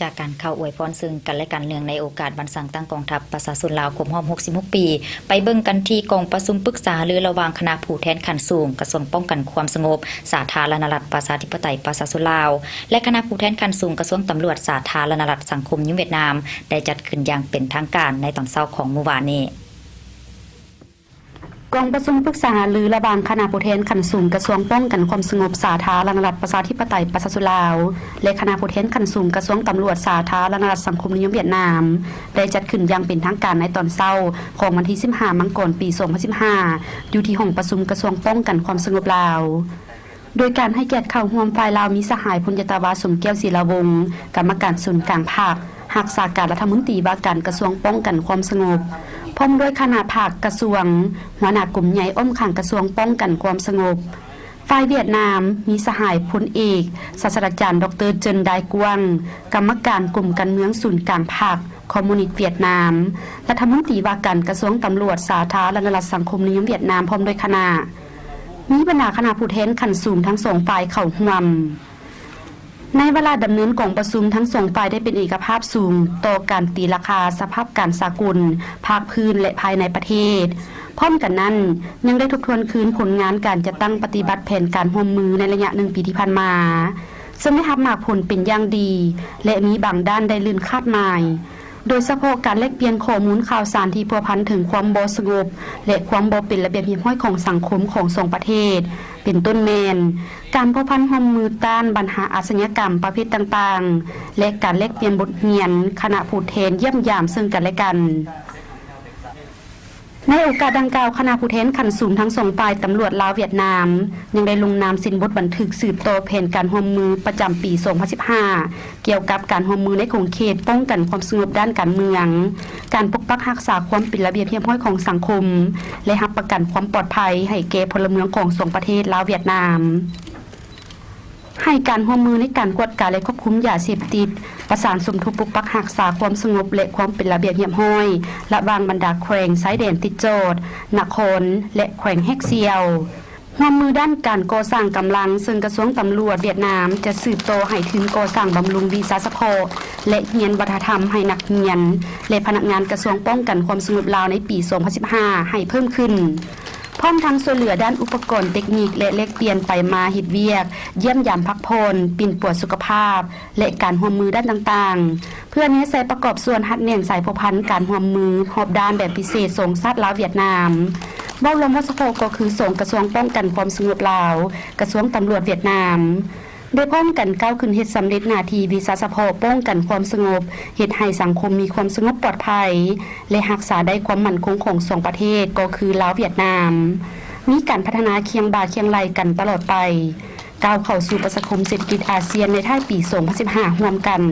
ຈາກການເຂົ້າອວຍພອນເຊິ່ງກັນ ແລະ ກັນ ເນື່ອງໃນໂອກາດວັນສ້າງຕັ້ງກອງທັບປະຊາຊົນລາວຄົບຮອບຫົກສິບຫົກປີ, ໄປເບິ່ງກັນທີ່ກອງປະຊຸມປຶກສາຫາລືລະຫວ່າງຄະນະຜູ້ແທນຂັ້ນສູງກະຊວງປ້ອງກັນຄວາມສະຫງົບ ສາທາລະນະລັດປະຊາທິປະໄຕປະຊາຊົນລາວ ແລະ ຄະນະຜູ້ແທນຂັ້ນສູງກະຊວງຕຳຫຼວດສາທາລະນະລັດສັງຄົມນິຍົມຫວຽດນາມ ໄດ້ຈັດຂຶ້ນຢ່າງເປັນທາງການໃນຕອນເຊົ້າຂອງມື້ວານນີ້. ກອງປະຊຸມປຶກສາຫາລືລະຫວ່າງຄະນະຜູ້ແທນຂັ້ນສູງກະຊວງປ້ອງກັນຄວາມສະຫງົບສາທາລະນະລັດປະຊາທິປະໄຕປະຊາຊົນລາວ ແລະ ຄະນະຜູ້ແທນຂັ້ນສູງກະຊວງຕຳຫຼວດສາທາລະນະລັດສັງຄົມນິຍົມຫວຽດນາມ ໄດ້ຈັດຂຶ້ນຢ່າງເປັນທາງການໃນຕອນເຊົ້າຂອງວັນທີສິບຫ້າ ມັງກອນ ປີສອງພັນສິບຫ້າ ຢູ່ທີ່ຫ້ອງປະຊຸມກະຊວງປ້ອງກັນຄວາມສະຫງົບລາວ. ໂດຍການໃຫ້ກຽດເຂົ້າຮ່ວມຝ່າຍລາວມີສະຫາຍພົນຍາຕາວາ ສົມແກ້ວ ສີລາວົງ ກຳມະການສູນກາງພັກ, ຮັກສາການລັດຖະມົນຕີວ່າການກະຊວງປ້ອງກັນຄວາມສະຫງົບ, ພ້ອມດ້ວຍຄະນະພັກກະຊວງ, ຫົວໜ້າກົມໃຫຍ່ອ້ອມຂ້າງກະຊວງປ້ອງກັນຄວາມສະຫງົບ. ຝ່າຍຫວຽດນາມ ມີສະຫາຍພົນເອກ ສາດສະດາຈານ ດອກເຕີ ເຈີນ ດາຍກວາງ ກຳມະການກົມການເມືອງສູນກາງພັກຄອມມູນິດຫວຽດນາມ, ລັດຖະມົນຕີວ່າການກະຊວງຕຳຫຼວດສາທາລະນະລັດສັງຄົມນິຍົມຫວຽດນາມ ພ້ອມດ້ວຍຄະນະ. ມີບັນດາຄະນະຜູ້ແທນຂັ້ນສູງທັງສອງຝ່າຍເຂົ້າຮ່ວມ. ໃນວາລະດຳເນີນກອງປະຊຸມ, ທັງສອງຝ່າຍໄດ້ເປັນເອກະພາບສູງຕໍ່ການຕີລາຄາສະພາບການສາກົນ, ພາກພື້ນ ແລະ ພາຍໃນປະເທດ. ພ້ອມກັນນັ້ນ, ຍັງໄດ້ທົບທວນຄືນຜົນງານການຈັດຕັ້ງປະຕິບັດແຜນການຮ່ວມມືໃນໄລຍະໜຶ່ງປີທີ່ຜ່ານມາ, ເຊິ່ງໄດ້ຮັບໝາກຜົນເປັນຢ່າງດີ ແລະ ມີບາງດ້ານໄດ້ລື່ນຄາດໝາຍ. ໂດຍສະເພາະການແລກປ່ຽນຂໍ້ມູນຂ່າວສານທີ່ພົວພັນເຖິງຄວາມບໍ່ສະຫງົບ ແລະ ຄວາມບໍ່ເປັນລະບຽບຮຽບຮ້ອຍຂອງສັງຄົມຂອງສອງປະເທດ, ເປັນຕົ້ນແມ່ນ ການພົວພັນຮ່ວມມືຕ້ານບັນຫາອາຊະຍາກຳປະເພດຕ່າງໆ ແລະ ການແລກປ່ຽນບົດຮຽນຄະນະຜູ້ແທນຢ້ຽມຢາມເຊິ່ງກັນແລະກັນ. ໃນໂອກາດດັ່ງກ່າວ, ຄະນະຜູ້ແທນຂັ້ນສູງທັງສອງຝ່າຍ ຕຳຫຼວດລາວ-ຫວຽດນາມ ຍັງໄດ້ລົງນາມເຊັນບົດບັນທຶກສືບຕໍ່ແຜນການຮ່ວມມືປະຈຳປີສອງພັນສິບຫ້າ ກ່ຽວກັບການຮ່ວມມືໃນຂົງເຂດປ້ອງກັນຄວາມສະຫງົບດ້ານການເມືອງ, ການປົກປັກຮັກສາຄວາມເປັນລະບຽບຮຽບຮ້ອຍຂອງສັງຄົມ ແລະ ຮັບປະກັນຄວາມປອດໄພໃຫ້ແກ່ພົນລະເມືອງຂອງສອງປະເທດລາວ-ຫວຽດນາມ. ໃຫ້ການຮ່ວມມືໃນການກວດກາ ແລະ ຄວບຄຸມຢາເສບຕິດ, ປະສານສົມທົບປົກປັກຮັກສາຄວາມສະຫງົບ ແລະ ຄວາມເປັນລະບຽບຮຽບຮ້ອຍ ລະຫວ່າງບັນດາແຂວງຊາຍແດນຕິດຈອດ, ນະຄອນ ແລະ ແຂວງແຮກຊຽວ. ຮ່ວມມືດ້ານການກໍ່ສ້າງກຳລັງ, ເຊິ່ງກະຊວງຕຳຫຼວດຫວຽດນາມຈະສືບຕໍ່ໃຫ້ທຶນກໍ່ສ້າງບຳລຸງວິຊາສະເພາະ ແລະ ຮຽນວັດທະນະທຳໃຫ້ນັກຮຽນ ແລະ ພະນັກງານກະຊວງປ້ອງກັນຄວາມສະຫງົບລາວໃນປີສອງພັນສິບຫ້າ ໃຫ້ເພີ່ມຂຶ້ນ. ພ້ອມທັງຊ່ວຍເຫຼືອດ້ານອຸປະກອນເຕັກນິກ ແລະ ແລກປ່ຽນໄປມາເຮັດວຽກ, ຢ້ຽມຢາມພັກຜ່ອນ, ປິ່ນປົວສຸຂະພາບ ແລະ ການຮ່ວມມືດ້ານຕ່າງໆ ເພື່ອແນໃສ່ປະກອບສ່ວນຮັດແໜ້ນສາຍພົວພັນການຮ່ວມມືຮອບດ້ານແບບພິເສດສອງຊາດລາວ-ຫວຽດນາມ. ເວົ້າລວມເວົ້າສະເພາະກໍຄືສອງກະຊວງປ້ອງກັນຄວາມສະຫງົບລາວ, ກະຊວງຕຳຫຼວດຫວຽດນາມ. ໄດ້ພ້ອມກັນກ້າວຂຶ້ນເຮັດສຳເລັດໜ້າທີ່ວິຊາສະເພາະປ້ອງກັນຄວາມສະຫງົບ, ເຮັດໃຫ້ສັງຄົມມີຄວາມສະຫງົບປອດໄພ ແລະ ຮັກສາໄດ້ຄວາມໝັ້ນຄົງຂອງສອງປະເທດ ກໍຄືລາວ-ຫວຽດນາມ, ມີການພັດທະນາຄຽງບ່າຄຽງໄຫຼ່ກັນຕະຫຼອດໄປ, ກ້າວເຂົ້າສູ່ປະຊາຄົມເສດຖະກິດອາຊຽນໃນທ້າຍປີສອງພັນສິບຫ້າຮ່ວມກັນ.